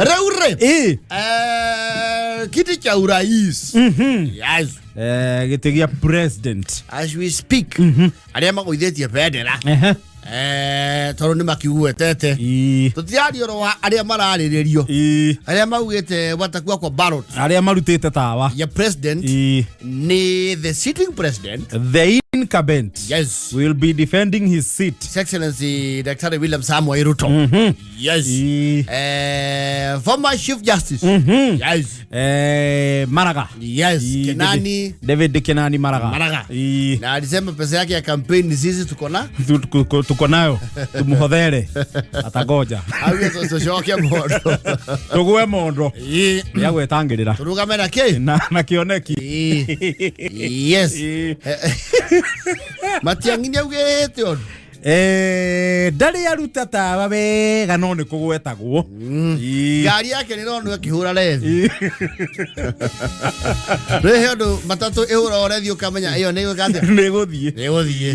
Rĩu rĩ, kiti cha urais, yes. Gĩtĩ gĩa president. As we speak, arĩa magũithĩtie bendera, tondũ nĩ makiugwetete, tũtiraria ũhoro wa arĩa mararĩrĩrio, arĩa maugĩte watakuwa kwa ballot arĩa marutĩte tawa ya president, ni the sitting president, the incumbent, will be defending his seat. His Excellency Daktari William Samoei Ruto. Yes. Former Chief Justice. Yes. Maraga. Yes. Kenani. David Kenani Maraga. Maraga. Na alisema pesa yake ya kampeni sisi tuko na Tuko nayo, tumuhothere atagoja. Au tucoke mondo. Tũgwe mondo. Nĩ agwetangĩrĩra. Turugame na kĩ? Na kĩoneki. Yes. Matiang'i nĩ augĩte ũndũ. Ndarĩ aruta tawa wega, no nĩ kũgwetagwo. Ngari yake nĩ ronwo ĩkĩhũra rethi. Rĩhe ũndũ matatũ ĩhũra rethi ũkamenya ĩyo nĩ gwĩka atĩa? Nĩ gũthiĩ. Nĩ gũthiĩ.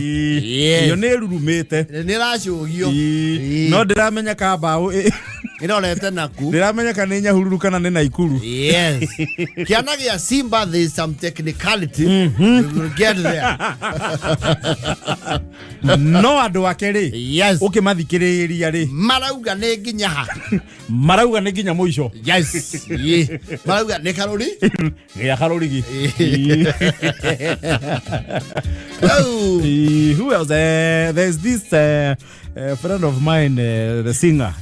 Yes. Ĩyo nĩ ĩrurumĩte. Nĩ ĩracũgio. No ndĩramenya ka mbaũ Ĩrorete naku. Ndĩramenya nĩ Nyahururu kana nĩ Naikuru. Yes. Kĩana gĩa Simba, there is some technicality. We will get there. No andũ ake rĩ, ũkĩmathikĩrĩria rĩ, marauga nĩ nginya ha? Marauga nĩ nginya mũico. Yes. Marauga nĩ karũri. Gĩa karũrigi. Oh. Who else? There's this friend of mine, the singer.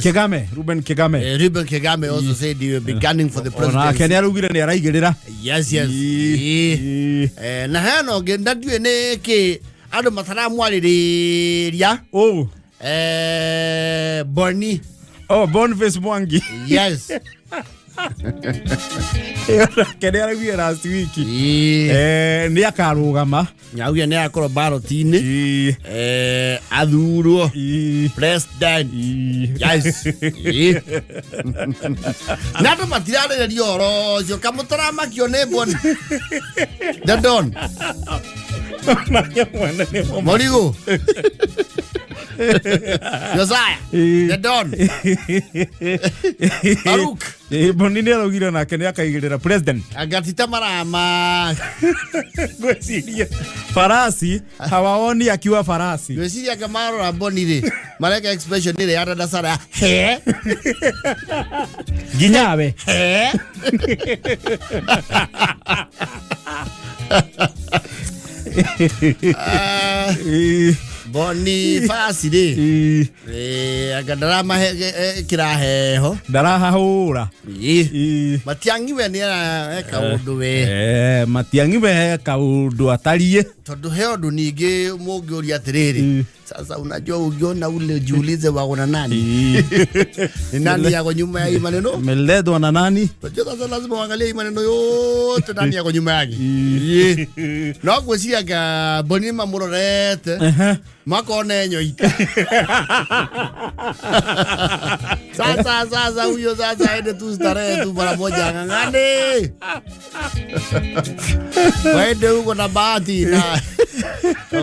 Kigame, Ruben Kigame. Ruben Kigame also said he will be gunning for the Onake presidency. nĩ araugire nĩ araigĩrĩra. Yes. Na hena ũngĩ na ndiũĩ nĩ kĩ andũ mataramwarĩrĩria. Oh, Boni. Oh, Boniface Mwangi. Yes. Onake nĩ araugire last week. Nĩ akarũgama. Nyaugire nĩ akorwo ballot-inĩ. Athurwo president. Yes. Na andũ matirarĩrĩria ũhoro ũcio kamũtaramakio nĩ Boni. The Don. Nake mwene nĩ mũma- Morigo. Josiah. The Don. Faruk. Boni nĩ araugire nake nĩ akaigĩrĩra president. Angatita marama. Ngwĩciria farasi hawaoni akiwa farasi. Ngwĩciria anga marora Boni rĩ, mareka expression ĩrĩa ya dada Sara he nginya we he. Ah, Boniface rĩ, anga ndaramahe kĩraheho. Ndarahahũra. Matiang'i we nĩ areka ũndũ we. Matiang'i we he kaũndũ atariĩ. Tondũ he ũndũ ningĩ mũngĩũria atĩrĩrĩ, sasa unajua ukiona ule jiulize wako na nani, ni nani yako nyuma ya hii maneno. Meledwa na nani? Unajua sasa lazima uangalie hii maneno yote, nani yako nyuma yake. No ngwĩciria nga Boni mamũrorete makona enyoita sasa huyo sasa aende tu starehe tu mara moja, ang'ang'ane waende huko na Bahati, na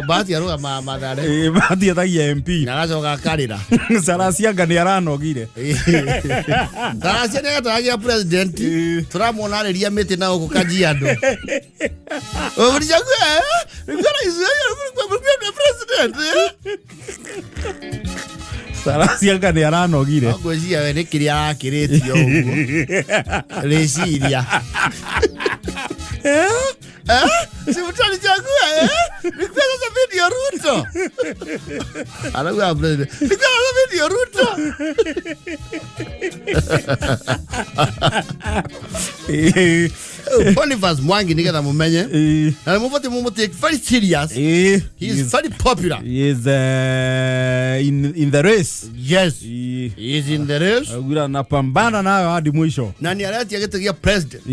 Bahati arũgama Mathare. Bahati etagia MP. Na agacoka akarĩra. Saracianga nĩ aranogire. Saracia nĩ agataragia president. Tũramuona arĩria mĩtĩ na gũkũ Kajiado. Ulichagua, eh? Nilikuwa rais, president, eh? Saracianga nĩ aranogire. No ngwĩciria we nĩ kĩrĩa arakĩrĩtio ũguo rĩciria. Eh? Eh? Si mtanichagua, eh? Nilikuwa sasa mimi ndio Ruto. Anakuwa president. Nilikuwa sasa mimi ndio Ruto. Boniface Mwangi nigetha mumenye. Na mubati mumu take very serious. He is very popular. He is in the race. Yes. He is in the race. Augire anapambana nayo hadi mwisho. Na ni aretia gĩtĩ gĩa president.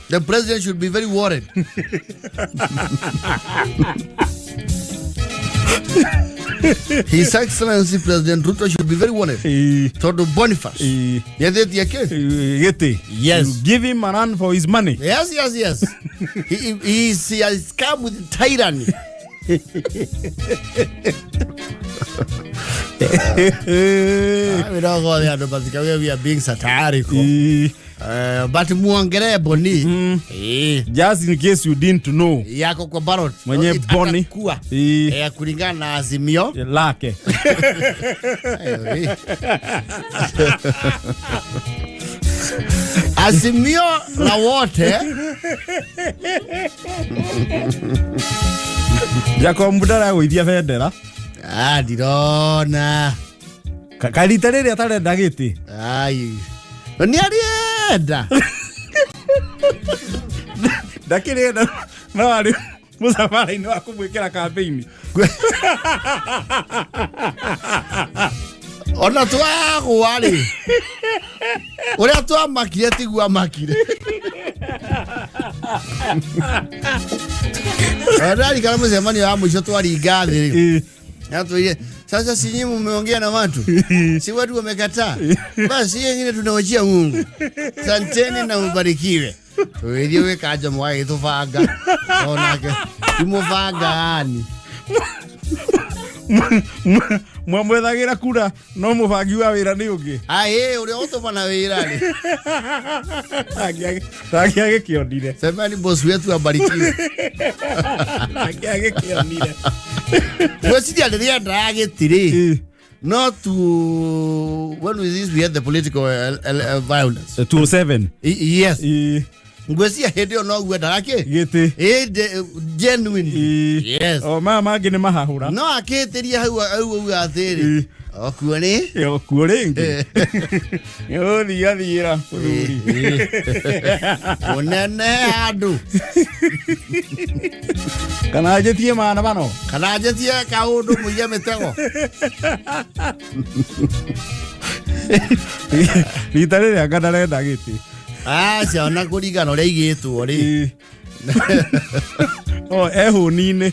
The president should be very worried. His Excellency President Ruto should be very worried. Tondũ Boniface nĩathĩtie kĩ? Gĩtĩ. Yes. You give him a run for his money. Yes. He has come with tyranny. Mirogo ya andũ mathikagio we are being satirical. But muongeree Boni. Just in case you didn't know. Yako kwa ballot. Mwenye Boni. Atakuwa. Kulingana na azimio lake. Azimio la wote. Jacob Mbudara gũithia bendera. Ndirona. Karita rĩrĩa atarenda gĩtĩ. Ai. Nĩ arĩenda. Ndakĩrĩenda no arĩ mũcabara-inĩ wa kũmwĩkĩra campaign. Ona twagwa rĩ. Ũrĩa twamakire tiguo amakire. Ndarikana mũcemanio wa mũico twaringa thĩ rĩ. Yatuire sasa si nyinyi mmeongea na watu. Si watu wamekataa. Basi hiyo nyingine tunawachia Mungu. Santeni na mbarikiwe. Tuithie wikaja mwai tubanga. Onake timubanga ani. Mwamwethagira kura no mubangi wa wira ni ungi. Ai uria utumana wira ni. Angiagĩkĩonire. Semeni boss wetu abarikiwe. Angiagĩkĩonire. Gweciria rĩrĩa ndagĩtirĩ. Not to when we this we had the political violence. 207. Yes. Ngweciria hĩndĩ ĩyo noguo endaga kĩ? Gĩtĩ. Genuinely. Yes. O maya mangĩ nĩ mahahũra. No akĩtĩria hau hau auga atĩrĩ. Okuo nĩ? Okuo rĩngĩ. Nĩũgũthiĩ athiĩra mũthuri. Mũnene andũ. Kana njĩtie maandamano. Kana njĩtie kaũndũ mũige mĩtego. Rita rĩrĩa anga ndarenda gĩtĩ. Aca ona kũringana ũrĩa aigĩtwo rĩ. O ehũni-inĩ.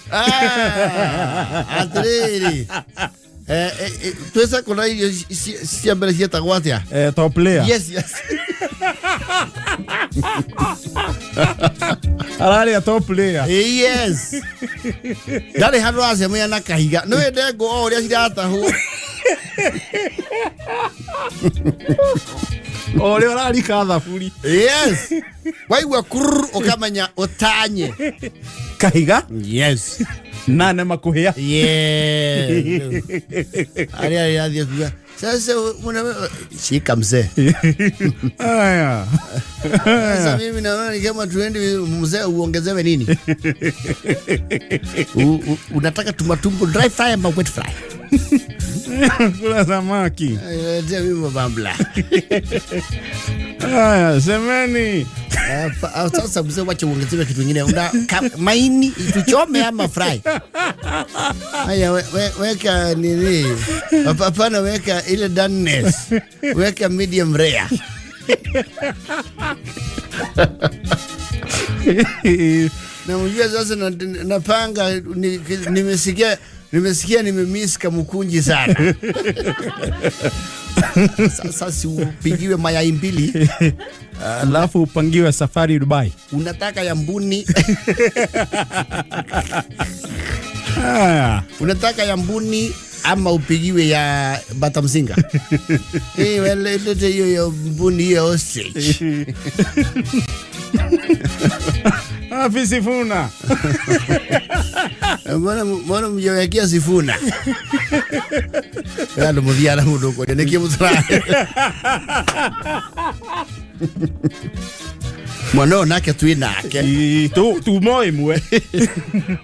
Atĩrĩrĩ. Twĩ secondary irio cia mbere cietagwo atĩa? Top layer. Yes, yes. Ararĩa top layer. Yes. Ndarĩ handũ aracemania na kahiga. Nĩ wĩ ndengũ o ũrĩa ciratahwo. O ũrĩa ũrarika thaburi. Yes. Waigua kurr ũkamenya ũtanye. Kahiga? Yes. Nane makuhĩa. Yes. Arĩa arĩa kuga. Sasa shika mzee. Aya. Sasa mimi naona ni kama tuende mzee uongezewe nini? Unataka tumatumbo dry fry ama wet fry? Kula samaki. Mimi mabambla. Aya, semeni. Sasa mzee wacha uongezewe kitu kingine. Una maini tuchome ama fry? Haya weka nini? Hapana weka ile doneness. Weka medium rare. Na unajua sasa napanga nimesikia nimemiss kamukunji sana. Sasa si upigiwe mayai mbili. Alafu upangiwe safari Dubai. Unataka ya mbuni. Unataka ya mbuni ama upigiwe ya batamzinga? Lete hiyo ya mbuni hiyo ostrich. Sifuna. Mbona mjawekea Sifuna? Yalo muthiara mundu ko niki mutura. Mwana nake twi nake. Tu mo imwe.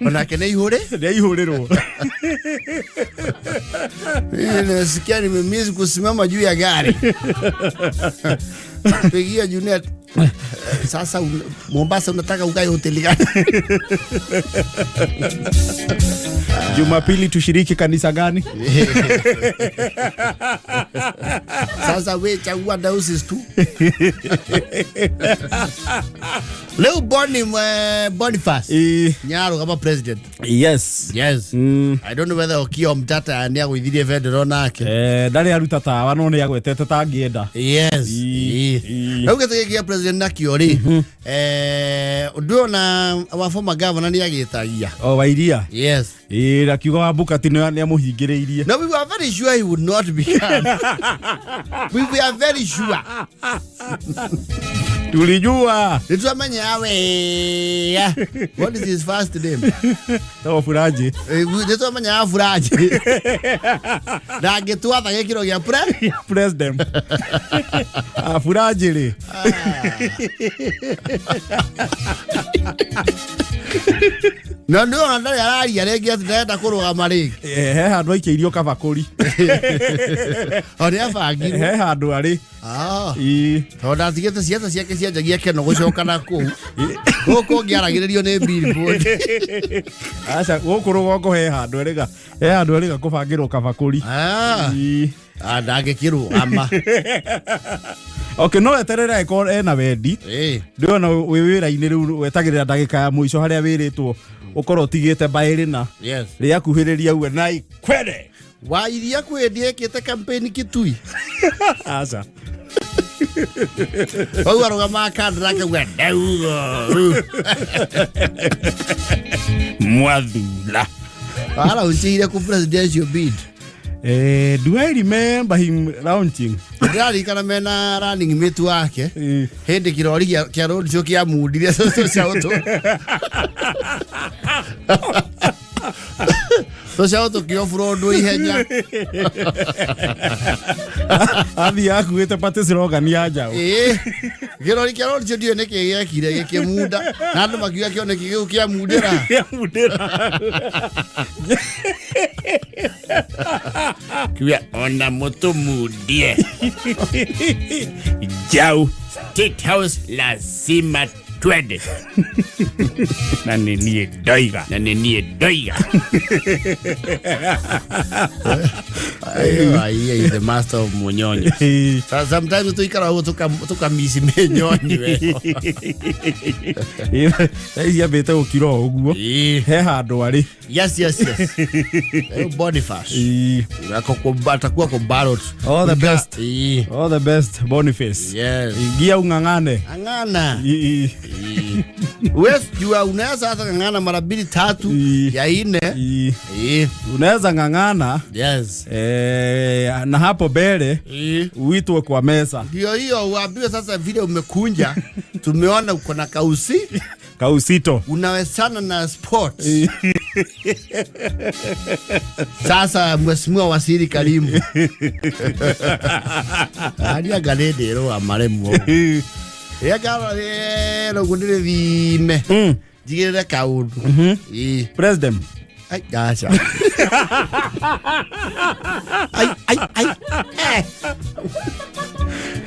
Onake nĩ ihũre? Nĩ ihũrĩrwo. Nasikia nimemiss kusimama juu ya gari. Pigia Junet. Sasa Mombasa unataka ukae hoteli gani? Jumapili tushiriki kanisa gani? Sasa we chagua diocese tu. Leo Boniface Nyaro kama president. Yes. Yes. I don't know whether Okiya Mtata ni agwithirie bendera nake. Ndari aruta tawa no ni agwetete tangienda. Yes. Rĩu gĩtĩ gĩkĩ kĩa president president nakĩo rĩ, ũndũ ona wa former governor nĩ agĩtagia. O Wairia. Yes. Ĩĩ, akiuga Wambukati nĩ amũhingĩrĩirie. No, we were very sure he would not become. We were very sure. Tulijua. Nĩtwamenyaga wega. What is his first name? Tawo Furaji. Nĩtwamenyaga Furaji ndangĩtwatha gĩkĩro gĩa pre President. Ah, Furaji rĩ. No nĩ ona ndarĩ araria rĩngĩ atĩ ndarenda kũrũgama rĩngĩ. He handũ aikĩirio kabakũri. O nĩ abangirwo. He handũ arĩ. Ah. Ĩĩ. Tondũ ndatigĩte ciaca ciake cianjagia keno gũcoka na kũu gũkũ ũngĩaragĩrĩrio nĩ billboard. Aca, gũkũ rũgongo he handũ erĩga. He handũ erĩga kũbangĩrwo kabakũri. Ah. Ĩĩ. Ah, ndangĩkĩrũgama. Okay, no eterere angĩkorwo ena wendi. Ĩĩ. Ndĩrona wĩ wĩra-inĩ rĩu wetagĩrĩra ndagĩka ya mũico harĩa wĩrĩtwo ũkorwo ũtigĩte mbaĩrĩ na Yes. rĩakuhĩrĩria uwe na ikwere. Wairia kwĩ ndiekĩte campaign Kitui. Aca. Hau arũgamaga kandra akauga ndaugo. Mwathura. Araunchĩire kũ presidential bid. Do I remember him launching? Ndĩraririkana mena running mate wake. Hĩndĩ kĩrori kĩa road show kĩamundire tũcaũ tũkĩoburwo ihenya. Athiĩ akuĩte party slogan ya njaũ. Ĩĩ. Kĩrori kĩa road show ndiũĩ nĩkĩ gĩekire gĩkĩmunda na andũ makiuga kĩoneki kĩu kĩamundĩra. Kĩamundĩra. Kiuga ona mũtũmundie. Njaũ. State House lazima twende. Na nĩ niĩ ndoiga. Na nĩ niĩ ndoiga. Ayo, the master of munyonyo. Sometimes tuikara ũguo tukamisi mĩnyonyo ĩyo. Thaa ici ambĩte gũkira o ũguo. Ĩĩ. He handũ arĩ. Yes, yes, yes. Boniface. Ĩĩ. Atakuwa kwa ballot. All the best. Ĩĩ. All the best, Boniface. Yes. Ingia ung'ang'ane. Ang'ana. Ĩĩ. Wewe jua unaweza hata ng'ang'ana mara mbili tatu Ĩĩ. ya nne. Ĩĩ. Ĩĩ. Unaweza ng'ang'ana. Yes. Na hapo mbele Ĩĩ. uitwe kwa meza. Ndio hiyo uambiwe sasa vile umekunja, tumeona uko na kausi, Kausito. unawezana na sports. Sasa mheshimiwa Waziri Karimu. Aria ngarĩndĩrwo amaremwo. Ĩga rũguo ndĩrĩthime. Njigĩrĩre kaũndũ. Ĩĩ. President. Ai, aca. Ai, ai,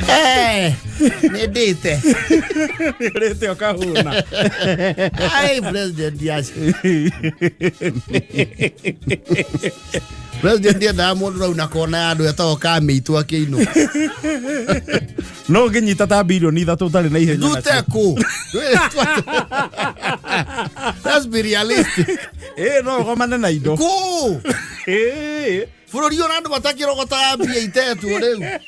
ai. Nĩ ndĩte. Rĩte ũkahũna. Ai, president aca. President endaga mũndũ rauna kona ya andũ etagwo kamĩitũ akĩinũka. No ũngĩnyita ta bilioni ithatũ ũtarĩ na ihenya Ndute nacio. kũ? Let's be realistic. Ĩĩ, no ũgomane na indo. Kũ? Ĩĩ. Bũrũri ũyũ na andũ matakĩrogotaga mbia itetwo rĩu.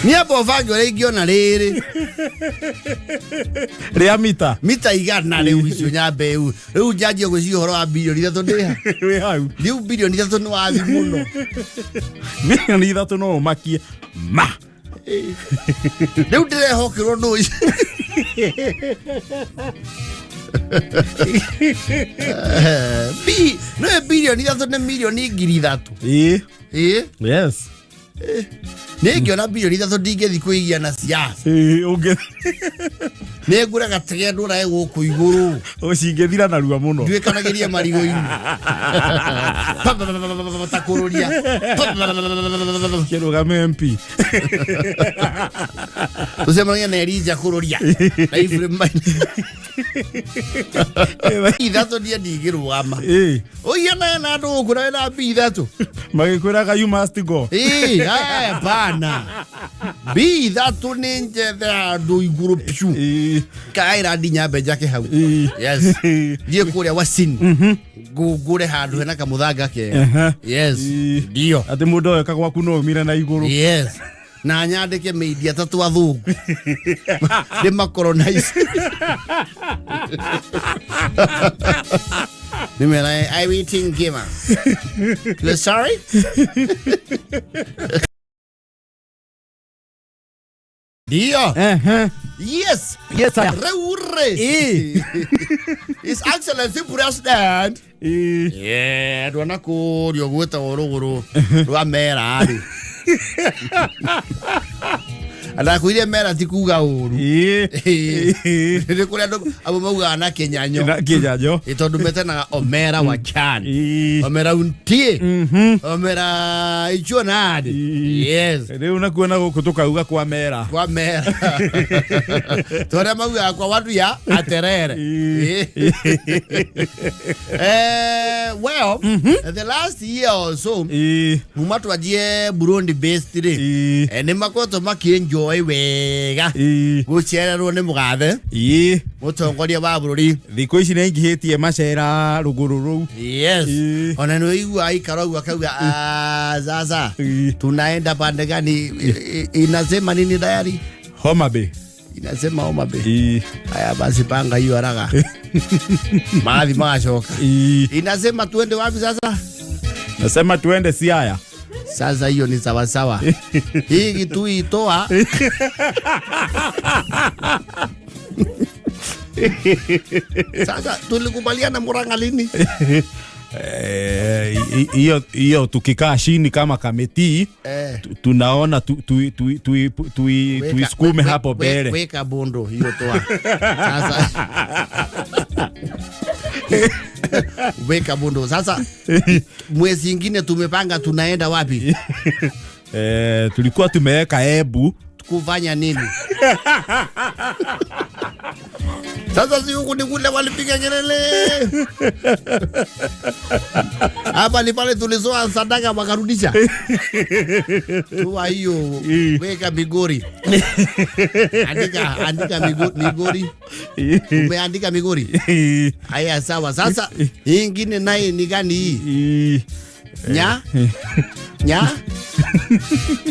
Niĩ amba ũbange ũrĩa ingĩona rĩrĩ. Rĩa mita. Mita igana rĩu icio nyambe rĩu. Rĩu njanjie gwĩciria ũhoro wa bilioni ithatũ ndĩ ha. Wĩ hau. Rĩu bilioni ithatũ nĩ wathi mũno. Bilioni ithatũ no ũmakie. Ma. Rĩu ndĩrehokerwo nũ ici. No bilioni ithatũ nĩ milioni ngiri ithatũ. Ĩĩ. Ĩĩ. Yes. Nĩ ngĩona bilioni ithatũ ndingĩthiĩ kwĩgia na siasa. Ĩĩ, ũngĩ. Nĩ ngũre gatege ndũrae gũkũ igũrũ. Ũcingĩthira narua mũno. Nduĩkanagĩrie marigũ-inĩ. Ta kũrũria. Kĩrũgame MP. Tũcemanagia na Elijah kũrũria. Na Ephraim Maina. Ithatũ niĩ ndingĩrũgama. Ĩĩ. Ũiganaga na andũ gũkũ na wĩna mbia ithatũ. Magĩkwĩraga you must go. Ĩĩ, haya bana. Mbia ithatũ nĩ njethe handũ igũrũ piũ. Ĩĩ. Kaira nyambe njake hau. Ĩĩ. Yes. Thiĩ kũrĩa Wasini. Ngũre handũ hena kamũthanga kega. Ehe. Yes. Ĩĩ. Ndio. Atĩ mũndũ oeka gwaku no umire na igũrũ. Yes. Na nyandĩke meidi atatũ athũngũ ndĩmacolonize nimera I eating gima. You sorry? Ndio. Yes. Yes, sir. Reure. His Excellency President. Yeah, ndona kũrĩa gwĩtagwo rũgũrũ rwa mera rĩ. Ndakwĩrire mera ti kuga ũru. Nĩ kũrĩa andũ amwe maugaga na kĩnyanyo. Na kĩnyanyo. Ĩ tondũ metanaga omera wa chan. Omera untie. Omera ichuo nadi. Yes. Rĩu nakuo na gũkũ tũkauga kwa mera. Kwa mera. Tũrĩa maugaga kwa watu ya aterere. Well, the last year or so, muma twanjie Burundi based rĩ, nĩ makoretwo makĩenjoy wega gũcererwo nĩ mũgathe mũtongoria wa bũrũri. Thikũ ici nĩ aingĩhĩtie macera rũgũrũ rũu. Yes. Ona nĩ ũigua aikara ũguo akauga, "Ah, sasa tunaenda pande gani?" Inasema nini diary? Homa Bay. Inasema Homa Bay. Haya basi, panga hiyo haraka. Maadhi magacoka. Inasema tuende wapi sasa? Nasema tuende Siaya. Sasa hiyo ni sawasawa. Hii kitu itoa. Sasa tulikubaliana Murang'a lini? Hiyo hiyo tukikaa chini kama kamiti tunaona tuisukume hapo mbele. Weka bondo hiyo toa. Sasa weka bondo. Sasa mwezi ingine tumepanga tunaenda wapi? Tulikuwa tumeweka Embu. Kufanya nini? Sasa si huku ni kule walipiga kelele. Hapa ni pale tulizoa sadaka wakarudisha. Tua hiyo weka Migori. Andika, andika Migori. Umeandika Migori? Haya sawa. Sasa hii ingine naye ni gani hii? Nya? Nya?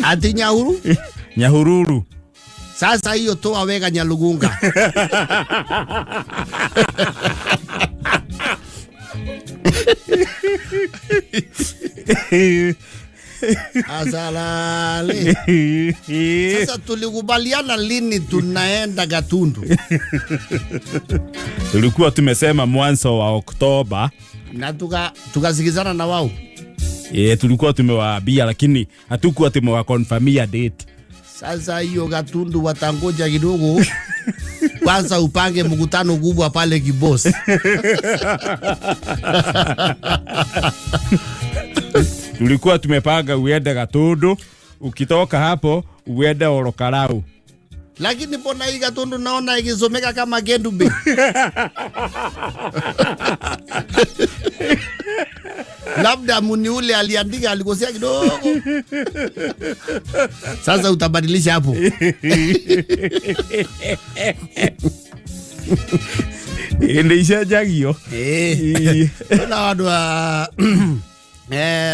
Ati Nyahuru? Nyahururu. Sasa hiyo toa weka Nyalugunga. Asalale. Sasa tulikubaliana lini tunaenda Gatundu? Tulikuwa tumesema mwanzo wa Oktoba. Na tukasikizana na wao. Tulikuwa tumewaambia lakini hatukuwa tumewakonfirmia date. Sasa hiyo Gatundu watangoja kidogo. Kwanza upange mkutano kubwa pale Kibos. Tulikuwa tumepanga uende Gatundu, ukitoka hapo uende Olokarau. Lakini mbona hii Gatundu naona ikisomeka kama Kendu Bay? Labda muni ule aliandika alikosea kidogo. Sasa utabadilisha hapo. Ende ishanjagio. Kuna watu wa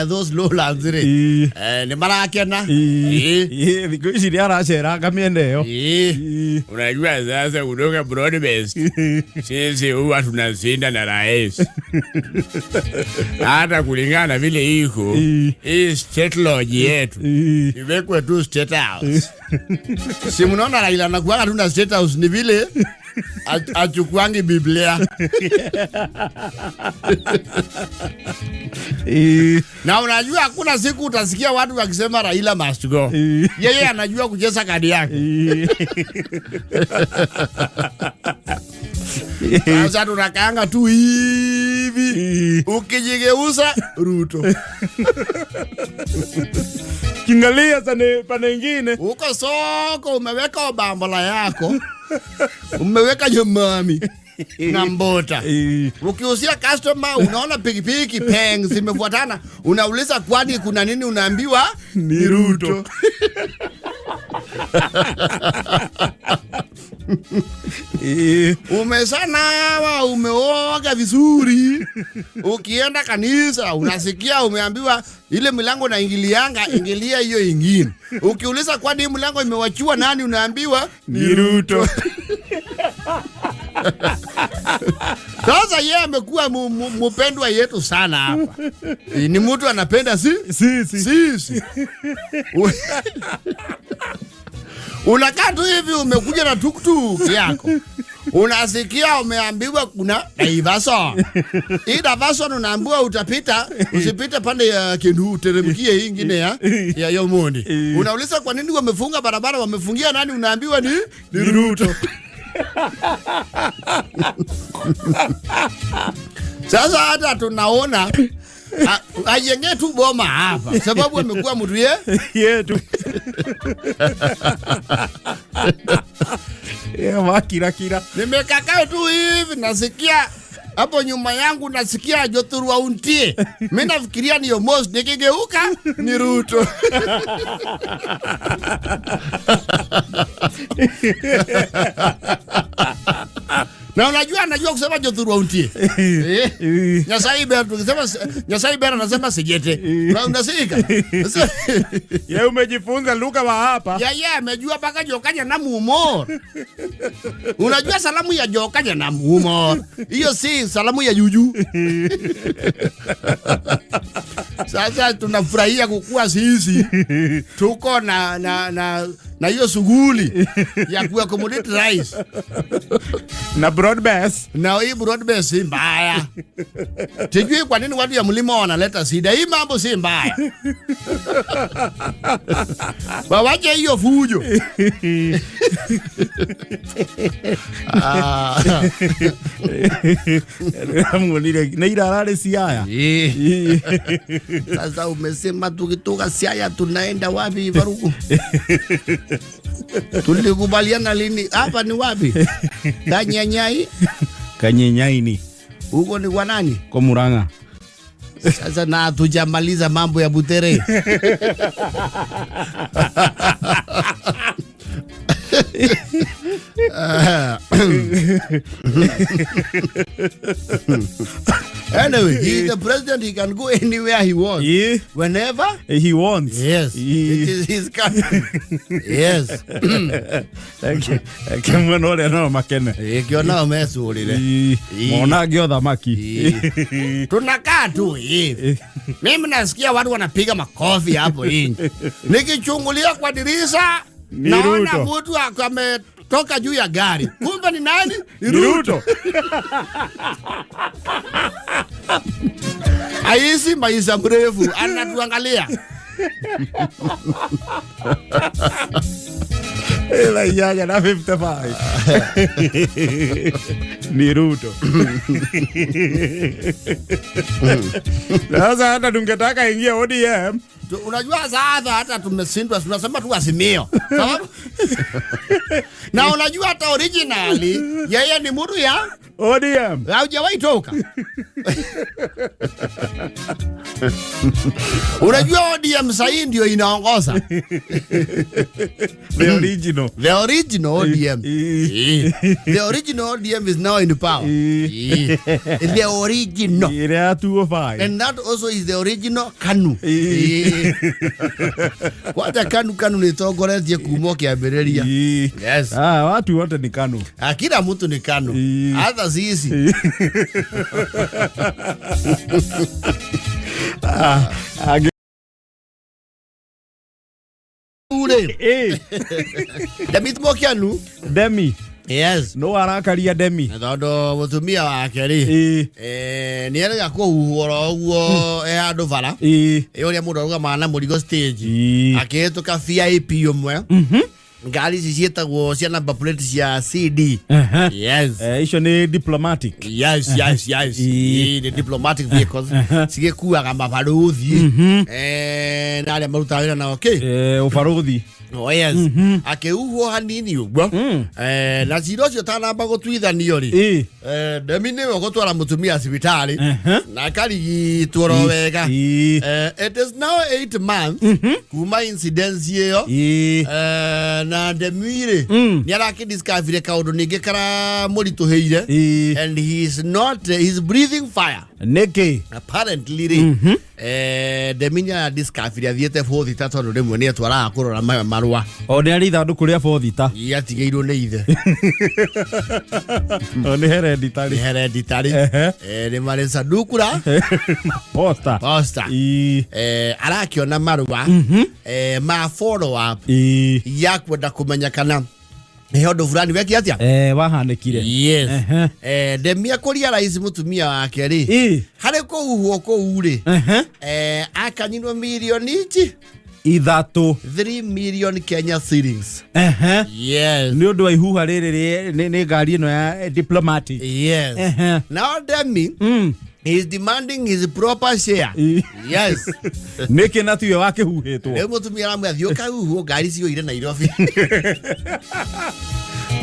those lowlands rĩ. Nĩ marakena. Thikũ ici nĩ araceranga mĩena ĩyo. Unajua sasa kutoka broad based sisi huwa tunashinda na rais. Hata kulingana na vile iko hii state lodge yetu iwekwe tu state house. Si mnaona Raila anakuanga tu na state house ni vile achukuangi Biblia. Na unajua hakuna siku utasikia watu wakisema Raila must go. Yeye anajua kucheza kadi yake. Sasa tunakaanga tu hivi. Ukijigeuza Ruto. Kingalia sana pande nyingine. Uko soko umeweka bambola yako. Umeweka nyamami na mbota. Ukiuzia customer unaona pikipiki peng zimefuatana, unauliza kwani kuna nini, unaambiwa ni Ruto. Umeshanawa, umeoga vizuri, ukienda kanisa unasikia umeambiwa ile milango naingilianga, ingilia hiyo ingine. Ukiuliza kwani hii mlango imewachiwa nani, unaambiwa ni Ruto. Sasa yeye amekuwa mupendwa yetu sana hapa. Ni mtu anapenda si? Sisi. Sisi. Unakaa tu hivi umekuja na tuktuk yako. Unasikia umeambiwa kuna diversion. Hii diversion unaambiwa utapita, usipite pande ya Kendu, uteremkie hii ingine ya Yomondi. Unauliza kwa nini wamefunga barabara, wamefungia nani, unaambiwa ni Ruto. Sasa hata tunaona ajenge tu boma hapa sababu amekuwa mtu yetu. Ya makira kira. Nimekakaa tu hivi nasikia hapo nyuma yangu nasikia Jothurwa untie. Mimi nafikiria ni Omos, nikigeuka ni Ruto. Na unajua anajua kusema Jothurwa untie. Nyasai Bera tukisema Nyasai Bera anasema sijete. Na unasika. Ye umejifunza lugha wa hapa. Ya ya amejua mpaka Jokanya na Mumor. Unajua salamu ya Jokanya na Mumor. Hiyo si salamu ya juju. Sasa tunafurahia kukua sisi. Tuko na hiyo shughuli ya kuaccommodate rice. Na broad base. Na hii broad base si mbaya. Sijui kwa nini watu ya mlima wanaleta shida. Hii mambo si mbaya. Wawache hiyo fujo. Muonire na irarare Siaya. Sasa umesema tukitoka Siaya tunaenda wapi Baruku? Tulikubaliana lini? Hapa ni wapi? Kanyanyai? Kanyenyaini. Huko ni kwa nani? Kwa Murang'a. Sasa na hatujamaliza mambo ya Butere. Anyway, he is the president. He can go anywhere he wants. Yeah. Whenever he wants. Yes. Yeah. It is his country. Yes. Ke mwena ũrĩa no makene. Kiona umesurire. Mona ngĩo thamaki. Tunakaa tu hivi. Mimi nasikia watu wanapiga makofi hapo nje. Nikichungulia kwa dirisha naona mtu ametoka juu ya gari. Kumbe ni nani? Ni Ruto. Aisi maisha mrefu anatuangalia. Ela inyanya na 55. Ni Ruto. Sasa hata tungetaka ingie ODM. Unajua sasa hata tumeshindwa, tunasema tu Azimio. Sababu? Na unajua hata originally yeye ni mtu ya ODM. Haujawahi toka. Unajua ODM sasa ndio inaongoza. The original. The original ODM. The original ODM is now in power. The original. Ile 205. And that also is the original KANU. Kwanza KANU ni tongoretie kuma kiambĩrĩria. Yes. Watu wote ni KANU. Kila mtu ni KANU. Hata sisi. Ure. Demi Tmokianu. Demi. Yes. No arakaria Demi. Na tondu mutumia wake ri. Ni erega kuhuhwo oro uguo e handu bara. Uria mundu arugamaga na murigo stage. Akihituka VIP umwe. Ngari ici ciĩtagwo cia number plate cia CD. Yes. Icio ni diplomatic. Yes, yes, yes. Ni diplomatic vehicles. Cigĩkuaga mabarũthi. Na arĩa marutaga wĩra nao kĩ? Ũbarũthi. Oh, yes. Akĩhuhwo hanini ũguo. Na cira ũcio ũtanamba gũtuithanio rĩ, Ndemi nĩwe ũgũtwara mũtumia thibitarĩ na akarigitwo ro wega. It is now 8 months kuma incidence ĩyo. Na Ndemi rĩ, nĩ arakĩdiscoverire kaũndũ ningĩ karamũritũhĩire, and he is not, he is breathing fire. Nĩkĩ? Apparently rĩ, Ndemi nĩ aradiscoverire athiĩte bothita, tondũ rĩmwe nĩ etwaraga kũrora marũa. O nĩ arĩ ithandũkũ rĩa bothita. Atigĩirwo nĩ ithe. O nĩ hereditary. Nĩ hereditary. Nĩ marĩ sanduku la posta. Posta. Arakĩona marũa ma follow up ya kwenda kũmenya kana nĩ ũndũ fulani weki atĩa. Wahanĩkire. Yes. Ndemi akũria rais mũtumia wake rĩ, harĩ kũhuhwo kũu rĩ, akanyinwo mirioni ici 3. 3 million Kenya shillings. Yes. Nĩ ũndũ wa ihuha rĩrĩ nĩ ngari ĩno ya diplomatic. Yes. Now Demi, he is demanding his proper share. Yes. Nĩkĩ na tiwe wakĩhuhĩtwo? Rĩu mũtumia aramwĩra thiĩ ũkahuhwo, ngari ciyũire Nairobi.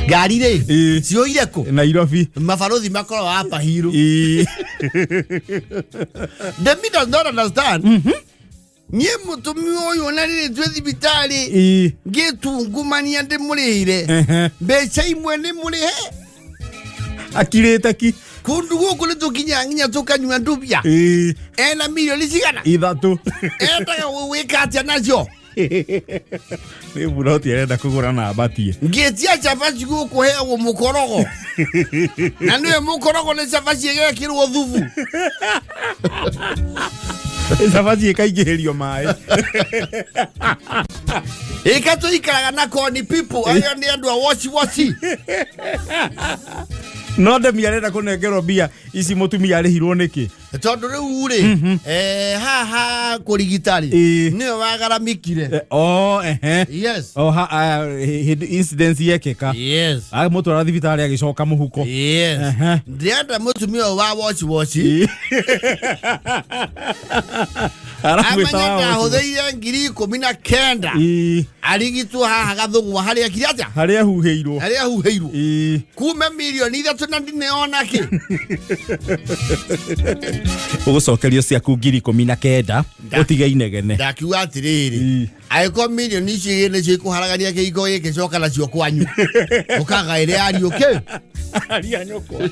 Ngari rĩ ciyũire kũ? Nairobi. Mabarũthi makoragwo hapa hiru. Demi does not understand. Niĩ mũtumia ũyũ na rĩrĩ twĩ thibitarĩ ngĩtungumania ndĩmũrĩhire mbeca imwe nĩ mũrĩhe. Akirĩte ki. Kũndũ gũkũ nĩ tũkinyaga nginya tũkanyua ndubia. Ena mirioni cigana? 3. Endaga gwĩka atĩa nacio? Nĩ buroti arenda kũgũra na ambatie. Ngĩtia cabaci gũkũ heagwo mũkorogo, na nĩwe mũkorogo nĩ cabaci ĩgekĩrwo thubu. Cabaci ĩkaingĩhĩrio maĩ. Ĩka tũikaraga na koni people arĩa nĩ andũ a woci woci. No Ndemi arenda kũnengerwo mbia ici mũtumia arĩhirwo nĩkĩ? Tondũ rĩu rĩ, haha kũrigita rĩ, nĩwe wagaramikire. O ehe. Yes. O ha hĩndĩ incident yekĩka. Yes. Agĩmũtwara thibitarĩ agĩcoka mũhuko. Yes. Ndĩrenda mũtumia ũyũ wa woci woci Aramwĩta amenye wa woci. ndahũthĩire 19,000 arigitwo haha Gathũng'wa harĩa akire atĩa? Harĩa ahuhĩirwo. Harĩa ahuhĩirwo. Kume 3 mirioni na ndineona kĩ. Ũgũcokerio ciaku 19,000 ũtige inegene. Ndakiuga atĩrĩrĩ, angĩkorwo mirioni ici igĩrĩ nĩcio ikũharagania kĩhiko gĩkĩ, coka nacio kwanyu ũkagaĩre ariũ kĩ. Aria nyũkwa.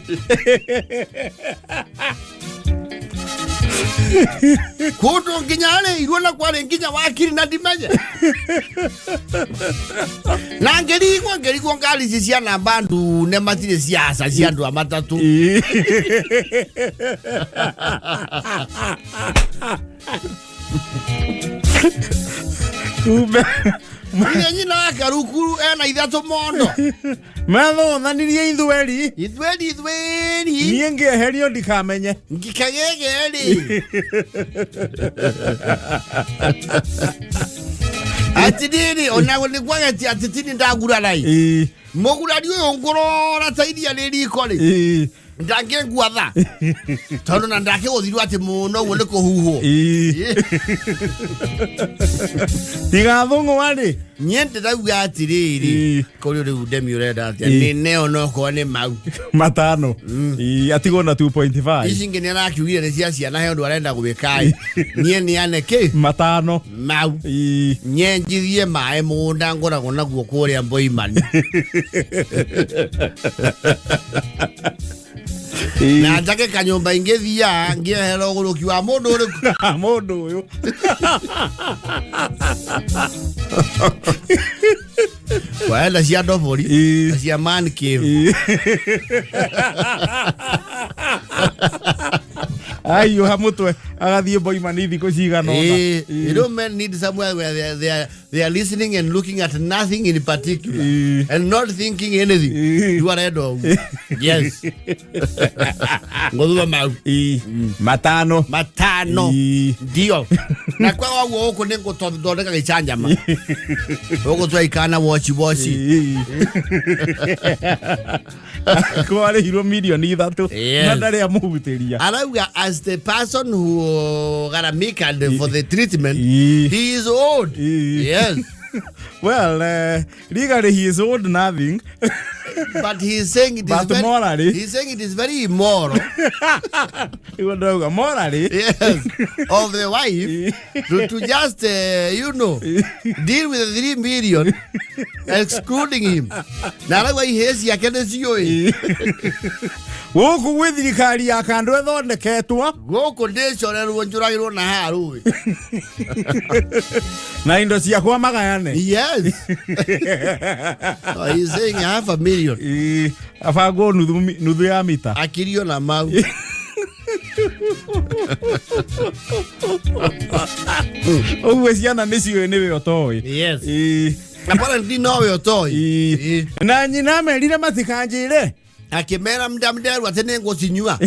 Kũndũ nginya arĩirwo na kwarĩ nginya wakiri na ndimenye na ngĩrigwo ngĩrigwo ngari ici cia namba ndune matirĩ cia aca cia andũ a matatũ. Kumbe Ile nyina wa Karukuru ena 3 mondo. Mathũthanirie ithueri. Ithueri ithueri. Niĩ ngĩeherio ndikamenye. Ngikagege rĩ. Atiriri ona nĩ kwagetia atĩ tini ndagurarai. Mũgurari ũyũ ngũrora ta iria rĩ riko rĩ. Ndangĩnguatha. Tondũ na ndakĩgũthirwo atĩ mũno ũguo nĩ kũhuhwo. Tiga thũng'wa rĩ. Niĩ ndĩrauga atĩrĩrĩ, kũrĩ rĩu Ndemi ũrenda atĩa? Nĩ neo nokorwo nĩ mau. 5. Atigwo na 2.5. Ici ingĩ nĩ arakiugire nĩ cia ciana, he ũndũ arenda gwĩka ĩ. Niĩ nĩ ane kĩ? 5. Mau. Nyenjithie maĩ mũgũnda ngoragwo naguo kũrĩa Mboimani. Na njake kanyũmba ingĩthiaga ngĩehera ũgũrũki wa mũndũ ũrĩkũ? Mũndũ ũyũ. Waenda cia ndobori na cia man cave. Ahiũha mũtwe agathiĩ Mboimani thikũ cigana ũna. You know, men need somewhere where they are listening and looking at nothing in particular and not thinking anything. You are ũguo. Yes. Ngũthua mau. 5. 5. Ndio. Na kwa ũguo gũkũ nĩ ngũthondeka gĩcanjama. Gũkũ twaikana woci woci. Kwarĩhirwo 3 mirioni Yes. na ndarĩ amũhutĩria. Arauga as the person who garamika for the treatment, he is old. Yes. Well, legally he is owed nothing. But he is saying it is But very, morally- he's saying it is very immoral. Iwe ndauga morally. Yes, of the wife to just you know, deal with the 3 million excluding him. Na arauga ihĩĩ ciake nĩciũĩ. Gũkũ gwĩ thirikari ya kando ĩthondeketwo Gũkũ ndĩcorerwo njũragĩrwo na haha rũĩ. Na indo ciakwa magayane. Yes. So he's saying 500,000. Ĩ, abangwo nuthu nuthu ya mita. Akirio na mau. Ũguo ciana nĩciũĩ nĩwe ũtoĩ. Yes. Ĩ, Apparently nowe ũtoĩ. ĩ. Ĩ. Na nyina amerire matikanjĩre. Akĩmera mdamderu atĩ nĩ ngũcinyua.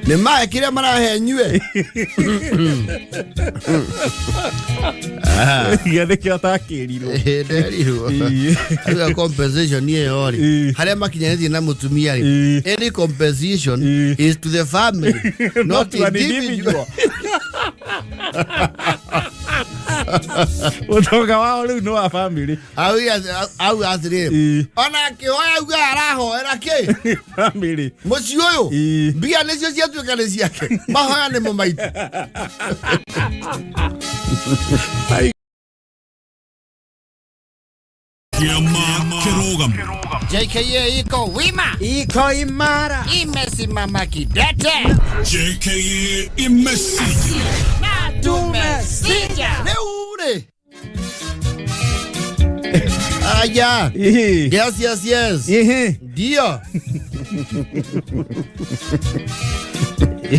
Nĩ maĩ kĩrĩa marahe nyue. Gĩathĩ atakĩrirwo. Nderirwo. Ĩ. Auga compensation ĩyo rĩ, Ĩ. harĩa makinyanĩtie na mũtumia rĩ, Ĩ. any compensation Ĩ. is to the family, not to an individual. individual. Ũtonga wao rĩu nĩ wa family. Auga atĩrĩrĩ, Ĩ. ona akĩhoya auga arahoera kĩ Family. mũciĩ ũyũ, Ĩ. mbia nĩcio ciatuĩka nĩ ciake, mahoya nĩmo maitũ. Kĩama kĩrũgamo. JKA iko wima, Iko imara. Imesimama kidete. JKA imesija. Tumesija rĩu rĩ, aya. Ĩ. Yes. Ĩ. Ndio.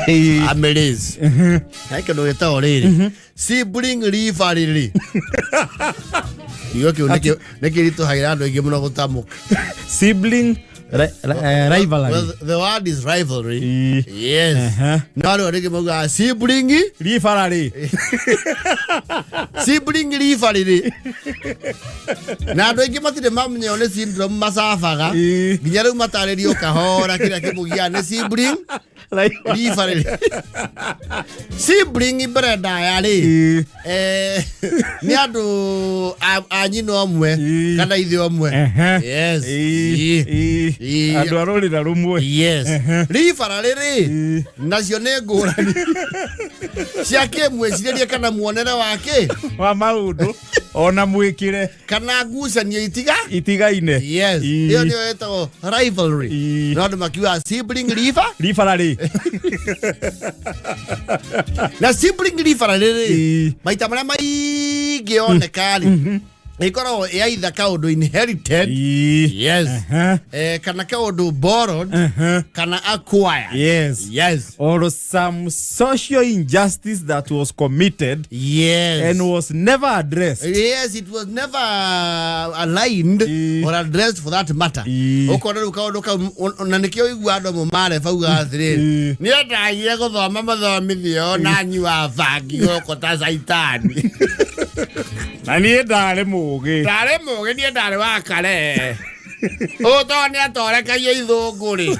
Ĩ. Amelis. He kĩndũ gĩtagwo rĩrĩ, sibling rivalry. Kiugo kĩu nĩ kĩritũhagĩra andũ aingĩ mũno gũtamũka. Sibling rivalry. Well, the word is rivalry. Ĩ. Yes. No andũ arĩa maugaga sibling Rivalry. Sibling rivalry. Na andũ aingĩ matirĩ mamenya nĩ syndrome macabaga Ĩ. nginya rĩu matarĩrio kahora kĩrĩa kĩmũgiaga nĩ sibling Rivalry. rivalry. Sibling mbere ndaya rĩ, Ĩ. Nĩ andũ a nyina ũmwe Ĩ. kana ithe ũmwe. Ehe. Yes. Ĩ. Ĩ. Ĩ. Ĩ. Andũ a rũrĩra rũmwe. Yes. Rivalry rĩ, Ĩ. nacio nĩ ngũrani cia kĩmwĩcirĩrie kana muonere wa kĩ Wa maũndũ ona mwĩkĩre kana ngucanio itiga. Itigaine. Yes. Ĩ. Ĩyo nĩyo ĩtagwo rivalry. Ĩ. No andũ makiugaga sibling riva Rivalry. Na sibling rivalry rĩ, Ĩ. maita marĩa maingĩ oneka rĩ, ĩkoragwo ĩ either kaũndũ inherited. Ĩ. Yes. Ehe. Kana kaũndũ borrowed Ehe. kana acquired. Yes. Yes. Or some social injustice that was committed Yes. and was never addressed. Yes, it was never aligned Ĩ. or addressed for that matter. Ĩ. Ũkona rĩu kaũndũ kau na nĩkĩo ũigua andũ amwe marebauga atĩrĩrĩ, Ĩ. niĩ ndagire gũthoma mathomithio na nyua bangi gũkũ ta caitani. Na niĩ ndarĩ mũgĩ. Ndarĩ mũgĩ, niĩ ndarĩ wa kare. Ũũ to nĩ atorekagia ithũngũ rĩ.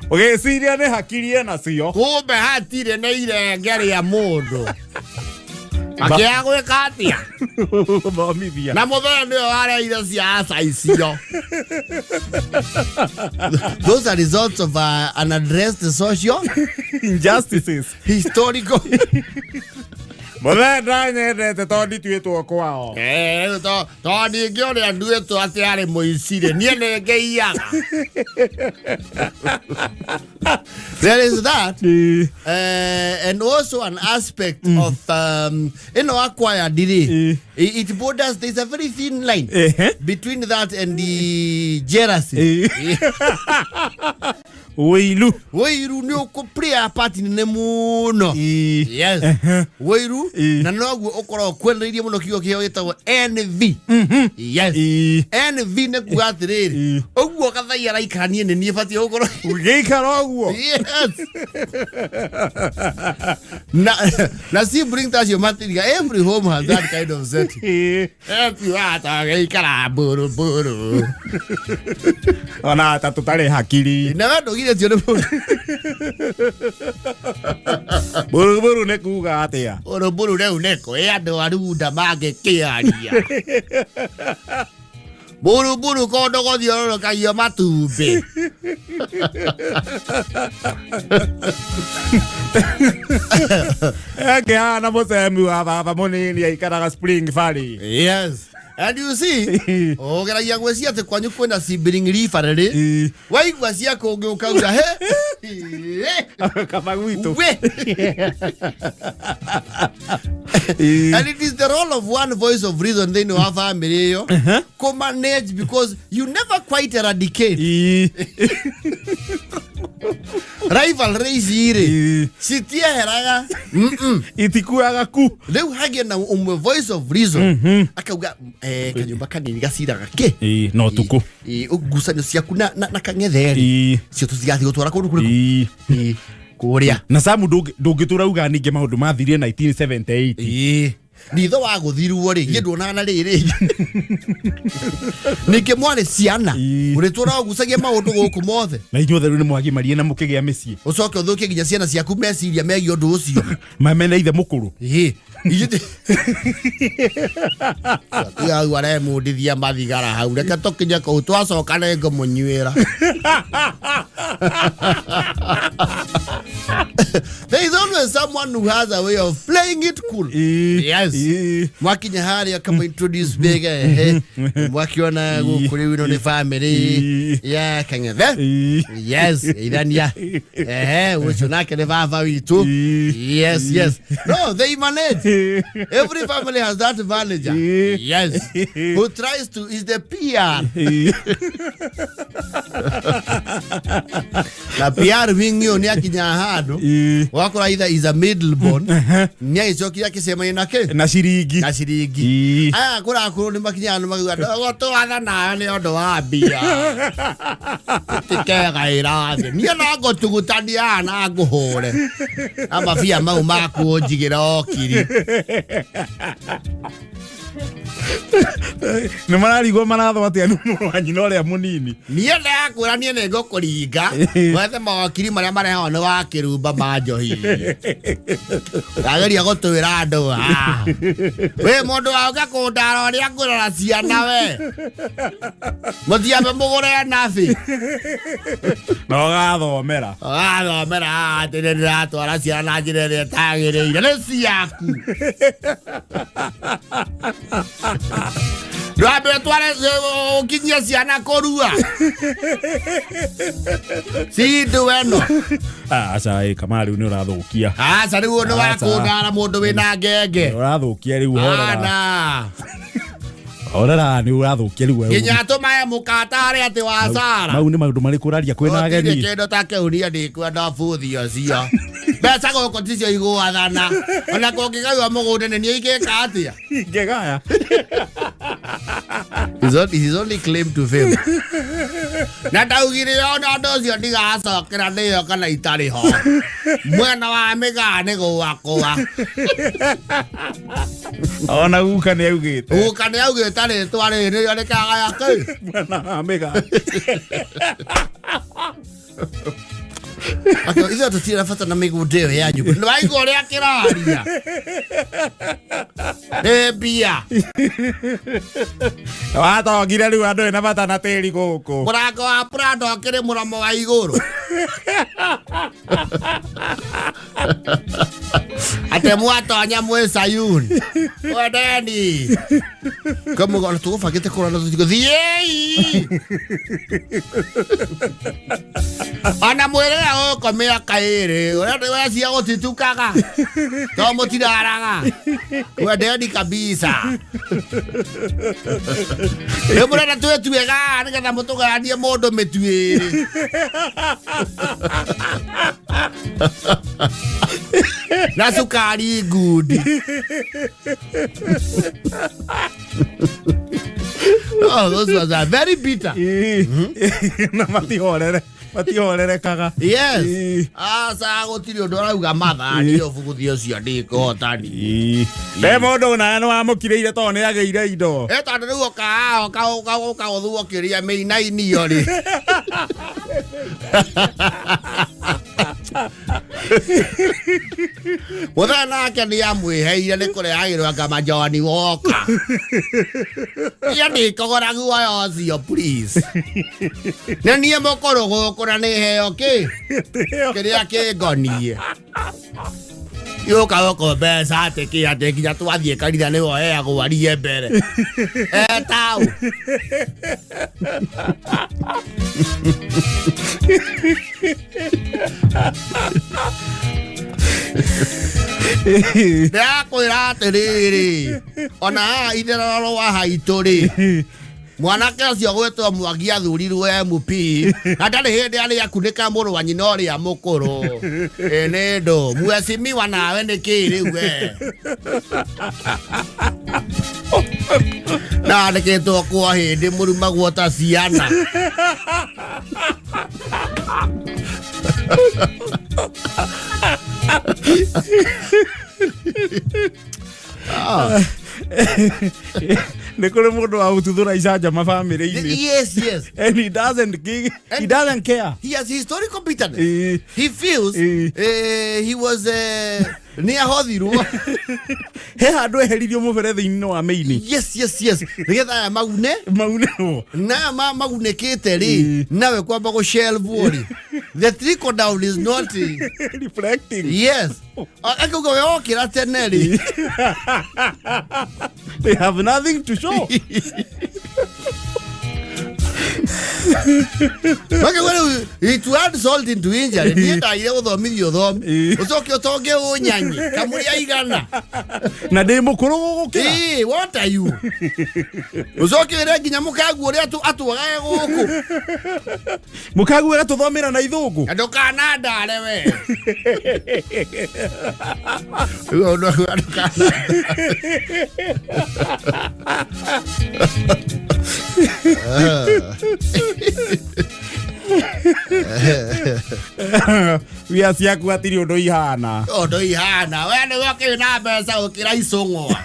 Ũgĩciria nĩ hakirie nacio. Kumbe hatirĩ na irenge rĩa mũndũ. Akĩaga gwĩka atĩa? Gũthomithia. Na mũthee nĩwe wareire ciaca icio. Those are results of unaddressed social Injustices. historical. Mũthee ndanyendete tondũ ndituĩtwo kwao. Eh, to ningĩ ũrĩa nduĩtwo atĩ arĩ mũici rĩ, niĩ nĩ ngĩiyaga. There is that. Ĩ. And also an aspect of acquired rĩ, Ĩ. it borders, there's a very thin line Ehe. between that and the jealousy. Ĩ. Ũiru. Wĩiru nĩ ũkũ play a part nene mũno. Ĩ. Yes. Ehe. Wĩiru Ĩ. na noguo ũkoragwo kwendereirie mũno kiugo kĩo gĩtagwo envy. Yes. Ĩ. Envy nĩ kuga atĩrĩrĩ, Ĩ. ũguo gathai araikara niĩ nĩ niĩ batiĩ gũkorwo. Ũgĩikara ũguo. Yes. Na sibling tacio matiriga, every home has that kind of setting. Ĩ. Etiwatagĩikara mbũrũ mbũrũ. Ona ta tũtarĩ hakiri. Na we ndũgire. Akirĩtio nĩ mũndũ. Buruburu nĩ kuga atĩa? Buruburu rĩu nĩkũ ĩ andũ a Runda mangĩkĩaria. Buruburu kũndũ gũthiũrũrũkagio matumbĩ. Ĩngĩhana mũcemi wa baba mũnini aikaraga Spring Valley. Yes. And you see, ũgeragia gwĩcia atĩ kwanyu kwĩna sibling rivalry. Waigua cia kũngĩ ũkauga he. Kaba gwitũ. We. And it is the role of one voice of reason thĩinĩ wa family ĩyo kũ manage because you never quite eradicate rivalry ici rĩ citieheraga. Itikuaga ku. Rĩu hagĩe na ũmwe voice of reason akauga kanyũmba kanini gaciraga kĩ No tukũ. Ngucanio ciaku na kang'ethe-rĩ cio tũcigathiĩ gũtwara kũndũ kũrĩkũ? Kũrĩa. Na Samu ndũngĩtũra uga ningĩ maũndũ mathirire 1978. Ritho wa gũthirwo rĩ githĩ nduonaga na rĩrĩ ningĩ mwarĩ ciana ũrĩtũra ũgucagia maũndũ gũkũ mothe. Na inyuothe rĩu nĩ mwagimarie na mũkĩgĩa mĩciĩ. Ũcoke ũthũkie nginya ciana ciaku meciria megiĩ ũndũ ũcio. Mamena ithe mũkũrũ. Tiga aremundithia mathigara hau reke tũkinye kũu twacoka nĩ ngũmũnyuĩra. There is always someone who has a way of playing it cool. Yes. Mwakinya harĩa kama introduce bega ehe. Mwakiona gũkũ rĩu ĩno nĩ family ya Kang'ethe. Yes, ithania. Ehe, ũcio nake nĩ baba witũ. Yes, yes. No, they manage. Every family has that manager. Yes. Who tries to is the PR. Na PR wing ĩyo nĩ akinya handũ wakora either is a middle born nĩ agĩcokire akĩcemania na kĩ Na ciringi. Na ciringi. Aya kũrakũrũ nĩ makinyaga nĩ makiuga ndũgũtwatha nayo nĩ ũndũ wa mbia tikegaĩra thĩ niĩ no ngũtugutania haha na ngũhũre na mabia mau maku ũnjigĩre okiri. Nĩ mararigwo marathwo atĩa nĩ mũrũ wa nyina ũrĩa mũnini. Niĩ ndakwĩra niĩ nĩ ngũkũringa wethe mawakiri marĩa marehagwo nĩ wa kĩrumba ma njohi ndageria gũtwĩra andũ wĩ mũndũ wauga kũndara ũrĩa ngũrora ciana we mũtiambe mũgũre nabi Na ũgathomera. Ũgathomera atĩ nĩ ndĩratwara ciana na njĩra ĩrĩa ĩtagĩrĩire nĩ ciaku. Ndwambe ũtware ũkinyie ciana kũrua cindu ĩno. Aca ĩ Kamau rĩu nĩ ũrathũkia. Aca rĩu nĩ wakũndara mũndũ wĩna ngenge. Nĩ ũrathũkia rĩu horera. Ana. Horera nĩ ũrathũkia rĩu. Nginya tũmae mũkatare atĩ wa Sara. Mau nĩ maũndũ marĩkũ ũraria kwĩna Gũtirĩ ageni? kĩndũ ta kĩu niĩ ndikwenda buthi ũcio. Mbeca gũkũ ticio igwathana. Ona kũngĩgaiwa mũgũnda nĩ niĩ ingĩka atĩa? Ingĩgaya. His only claim to fame. Na ndaugire ona ũndũ ũcio ndigacokera ndĩyo kana itarĩ ho. Mwena wa mĩgaa nĩ gwakwa. Ona guka nĩ augĩte. Guka nĩ augĩte rĩtwa rĩrĩ nĩrĩo rĩkagaya kĩ? Mwena wa mĩgaa. Akĩo ithuĩ tũtirĩ na bata na mĩgũnda ĩyo yanyu. Nĩ waigua ũrĩa kĩraria? Nĩ mbia. Watongire rĩu andũ ena bata na tĩri gũkũ. Mũrango wa Prado ũkĩrĩ mũromo wa igũrũ. Atĩ mwatonya mwĩ Sayuni. Wendeni. Kamũgona tũgũbangĩte kũrana tũtigũ thiĩi. Ona mwĩrĩra gũkũ mĩaka ĩrĩ ũrĩa ndĩwecia gũtitukaga to mũtiraraga. Wendeni kabisa. Rĩu mũrenda twĩtue gaa nĩgetha mũtũgayanie mũndũ mĩtu ĩrĩ. Na cukari ngundi. Oh, those ones are very bitter. Na matihorere. Matihorerekaga. Yes. Aca gũtirĩ ũndũ arauga mathaa niĩ ũbuguthi ũcio ndikũhota niĩ. Be mũndũ nawe nĩ wamũkirĩire tondũ nĩ agĩire indo. Ĩ tondũ rĩu ũkaga ũkaũthwo ũkĩrĩa mĩinainio rĩ. Mũthee nake nĩ amwĩheire nĩ kũrehagĩrwo anga majoni woka. Ia ndikũgũra guoya ũcio please. Nĩ niĩ mũkũrũ gũkũ na nĩ heo kĩ kĩrĩa kĩngoniĩ. Yũka gũkũ mbeca atĩ kĩ atĩ nginya twathiĩ kanitha nĩwe ũheagwo arie mbere. Etau. Ndĩrakwĩra atĩrĩrĩ, ona haha itherero rwa haitũ rĩ, mwanake ũcio gwĩtwo Mwangi athurirwo MP na ndarĩ hĩndĩ arĩ akunĩka mũrũ wa nyina ũrĩa mũkũrũ. Ĩ nĩ ndũ mwecimiwa nawe nĩ kĩ rĩu we? Na andĩkĩtwo kwa hĩndĩ mũrumagwo ta ciana. Nĩ kũrĩ mũndũ wa gũtuthũra icanjama bamĩrĩ-inĩ. Yes, yes. And he doesn't he doesn't care. He has historical bitterness. He feels he was nĩ ahothirwo. He handũ eheririo mũberethi-inĩ wa maini. Yes, yes, yes. Nĩgetha aya magune maunĩrwo. Na magunĩkĩte rĩ, nawe kwamba gũshelvwo rĩ. The trickle down is not reflecting. Yes. Akauga we okĩra tene rĩ. They have nothing to show. Makauga rĩu to add salt into injury niĩ ndagire gũthomithio ũthomi. Ũcoke ũtonge ũnyanye kamũrĩ aigana. Na ndĩ mũkũrũ gũgũkĩra. Ĩĩ, what are you? Ũcoke wĩre nginya mũkaguo ũrĩa atwagaga gũkũ. Mũkaguo agatũthomera na ithũngũ. Na ndũkanandare we. Rĩu ũndũ ũyũ ndũkanandare. Wia ciaku hatirĩ ũndũ ihana. Ũndũ ihana. We nĩwe ũkĩrĩ na mbeca gũkĩra icũng'wa.